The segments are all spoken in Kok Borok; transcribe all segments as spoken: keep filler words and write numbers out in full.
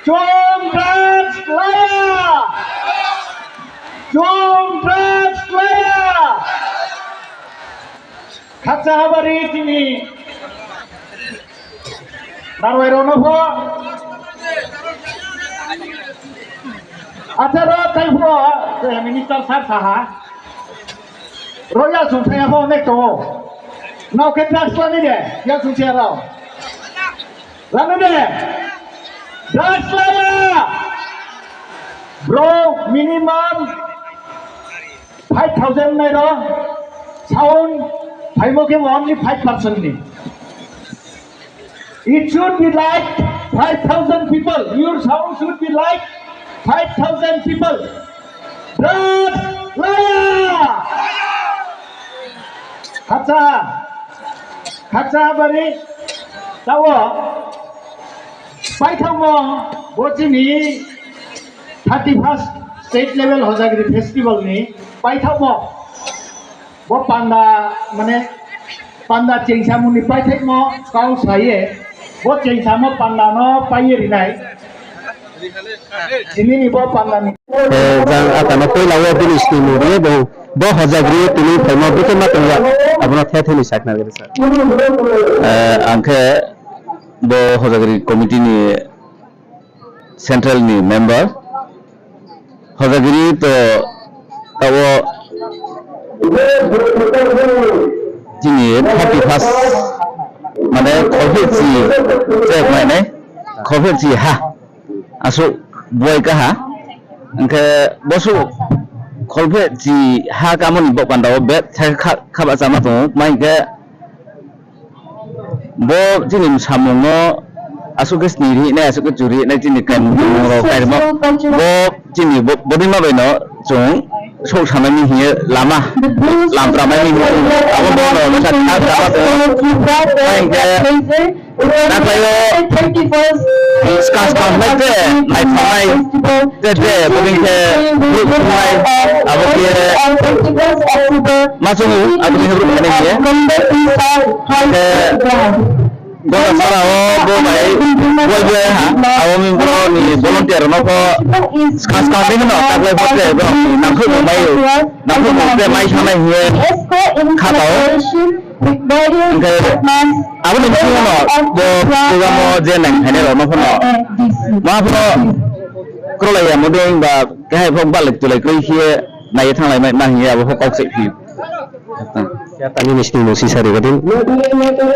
Chwng drugs laya! Chwng drugs laya! Khakcha habari tini narwai rono pho. Acha ro tai pho, minister sir saha. Ro ya sung saya pho nek to. Nau ke drugs lani de, ya sung saya rao. Lanu de. Drugs laya. Bro, minimum five thousand nairo. Sound phaimo khe only five percent ni. It should be like five thousand people. Your sound should be like five thousand people. Drugs laya. Khakcha, khakcha bari, tao, paithakmo, bo chini thirty first state level Hojagiri festival ni paithakmo, bo panda, mane, panda chengsamung ni paithakmo, kau saye, bo chengsamo panda no paiye rinai. Tini ni bo panda ni. Eh, jang atano puila o bini sini muriye bo, bo Hojagiri tini phaima bwkhe ma tongya, abono the theni sakna gari sir. Eh, ang khe bo Hojagiri committee ni central ni member. Hojagiri to tabo chini thirty first mane khorphe chi chek mane khorphe chi ha. Aswk buai kaha, hwnkhe boswk kholphe chi ha kamoni bok pandao bet thai kha, khaba chama tongo, ma hinkhe bo chini samungno aswk khe sini rihinai, aswk khe churi hinai chini kaimung tongmungrok kairwkma bo chini bo, boni ma baino chwng sok sanani hiye lama lamtra mai ni abo bono bwsa thang thang tongo. Hinkhe naklaio skang skang nai te nai thangnai te te boni khe buk thungnai abo khe ma chungo abo khe buk thani hiye. Khe Gona sara o bo bai boi boi ha abo mi bro ni volunteer no ko skang skang ding no taklai phote bro nangkhu bo mai nangkhu bo te mai sanai hiye kha tao. Hwnkhe abo ni bisingo no bo program o je nang thani rok no phono ma phono krolai ya mudeng ba kehai phok balai tulai kroi hiye nai thanglai mai ma hiye abo phok kok se phi. Tani ni sini musi sari gadin.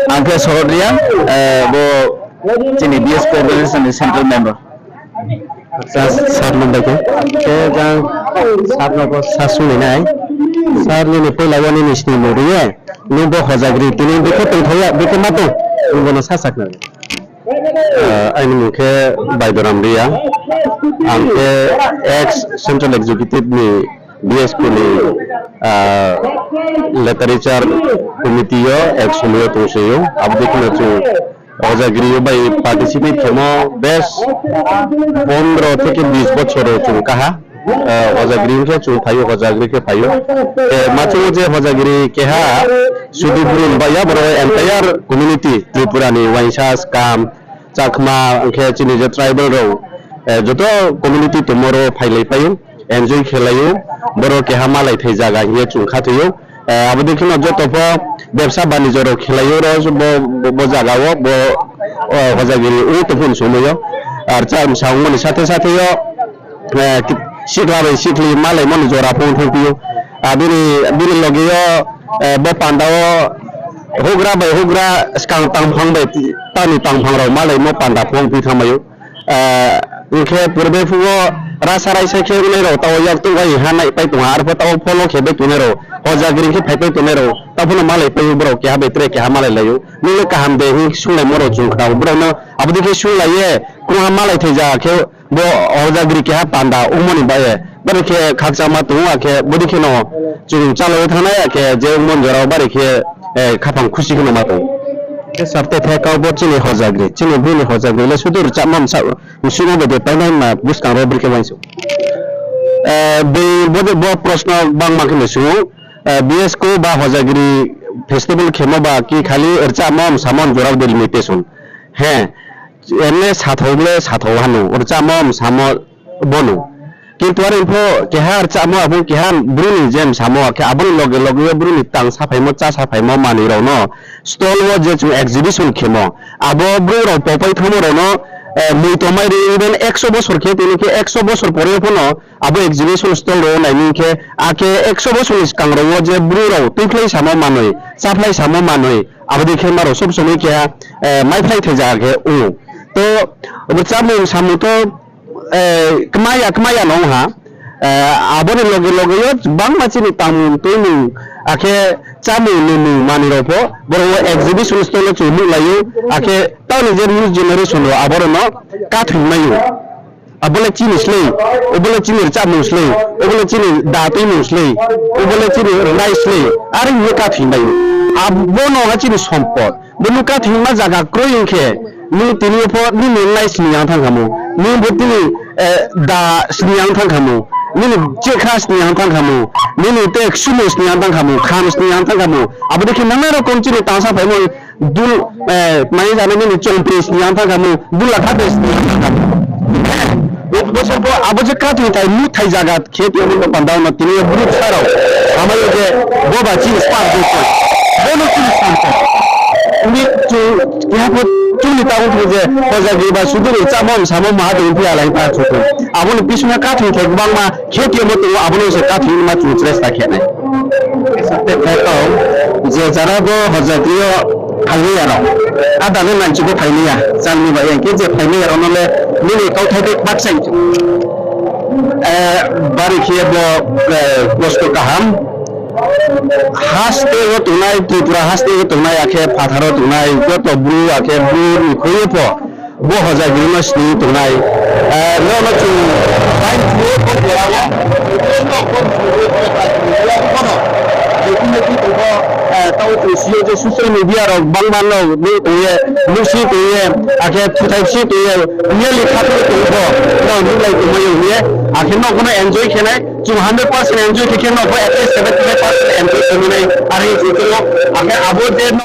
Ang khe Sorot Reang, eh, bo chini B S P organization ni central member. Sa-, sir no bai khe. Khe jang sir no bo sa suni nai. Sir nini puila wani ni sini muriye. Nung bo Hojagri tini bikhe tongthaya, bikhe ma tong. Nung bono sa sakna. Ah, aini mung khe Baidoram Reang. Ang khe ex Central Executive ni B S P ni, ah, Literature Committee o ex somoyo tongsayo. Aboni kheno chwng Hojagiri o bai participate khemo bes pondro theke bis bochor o chwng kaha. Ah, Hojagiri wngkhe chwng phaio, Hojagiri khe phaio. Eh, ma chwngo je Hojagiri keha sudu brum ba ya borok entire community Tripura ni uaisa, Skam, Chakma, hwnkhe chini je tribal rok, eh, joto community tongmoro phailai paio, enjoy khelai o, borok keha malai thai jaga hiye chwng kha thwio. Eh, aboni kheno joto pho bebsa banijor rok khelai o, ro bo, bo, bo jaga o, bo, oh, Hojagiri wngwi tongphuru somoi o. Ar cha, samung mani sathe sathe o, eh, ki-, sikla bai sikli malaimani jora phung thung pio. Ah, bini, bini logi o, eh, bo panda o hugra bai hugra skang tangphang bai ti-, tani tangphang rok malaimo panda phung phi thangmaio. Ah, hwnkhe purbe phugo rasa raisa khe wnai rok tao yak tuk bai ha nai pai tongo, arpho tao follow khe bai tongnai rok, Hojagiri khe phai pai tongnai rok, tao phano malai paio borok keha bai tre keha malai laio. Nini kaham de hwnwi sunglaimo rok chwng kha, borok no aboni khe sunglaye, kwrwngha malai thai ja khe, Bo Hojagiri keha panda wngmani bai, bari khe khakchangma tongo, akhe bodi kheno chwng chalaiwi thangnai, akhe je wngmani jorao bari khe, eh, khaphang khusi kheno ma tongo. Khe sarte the kau bo chini Hojagiri, chini bini Hojagiri le sudur chama msa, msuma bai de painai ma bwskang ro bri khe uansuk. Eh, be bo de bo proshno bangma kheno sungo, eh, B S ko ba Hojagiri festival khemo ba ki khali rchamo msamo jorao de limitation. He, emne sathok le sathok hano, rwchapmo msamo bono. Kintu are pho keha rwchapmo abo keha bruni je msamo, akhe aboni loge loge o bruni tang saphaimo, cha saphaimo manwi rokno stall o je chwng exhibition khemo, abo bwrwi rok popai thangmo rokno, eh, mui tongmai rwi, even ekso bosor khe tini khe ekso bosor pore phano abo exhibition stall rok naiming khe, akhe ekso bosor ni swkang rok o je bwrwi rok twi phlai samo manwi, cha phlai samo manwi, abo dei khe maro sob somoi khe, eh, mai phlai thai jaga khe wngo. To obo chamung samung to, eh, kmaya kmaya no wngha. Eh, aboni loge loge o bangma chini tangmung twimung akhe chamung nwngmung manwi rok pho borok o exhibition stall o chwng nuklaio, akhe tamoni je new generation rok aborok no kathwi maio. Abole chini slei, obole chini rwchapmung slei, obole chini da twimung slei, obole chini rwnai slei, are hinwi kathwi maio. Abono ha chini sompot. Bo nwng kathwima jaga kroi wngkhe, nwng tini pho nini wngnai sini yang thang khamu, nwng bo tini, eh, da sini yang thang khamu, nini chekha sini yang thang khamu, nini tek sumu sini yang thang khamu, kham sini yang thang khamu. Abo dei khe nang nang rokom chini tangsa phaimung dul, eh, mai jana nini chongpri sini yang thang khamu, dul lakha de sini yang thang khamu. Bo, bo, bo, abo je kathwi thai, nuk thai jaga khe tongwi tongma pandao no tini o bwrwi bwsa rok hamai o je bo ba chini spark dei khe, bono chini spark khe. Tini chwng keha pho chwngni tabuk thung je hojagri ba suduri chamo samo maha dei phiya lai ta thung. Aboni bisingtwi kathwi khe kwbangma khe tongma tongo, abono se kathwi ma chwng chesta khe nai. Je jara bo hojagri o phailaiya rok, a dagwi manchukgo phailaiya, changni bai hwnkhe je phailaiya rokno le nini kauthai bai baksa hinwi. Eh, bari khe bo, eh, kosto kaham. Haste o tongnai, Tripura haste o tongnai, akhe phathar o tongnai, joto bru, akhe bru ni khoi pho bo hojagri no sini tongnai. Eh, no no chwng line through bo jora o. Eh, tao chwng sio je social media rok bangma no nung tongye, musi tongye, akhe thuthai si tongye, niyali khatwi tongkho, no nuklai tongmani hwnye, akhe no bono enjoy khenai, chwng hundred percent enjoy khe khe no bo at least seventy five percent enjoy khenai, are chwng tongkho, akhe abo je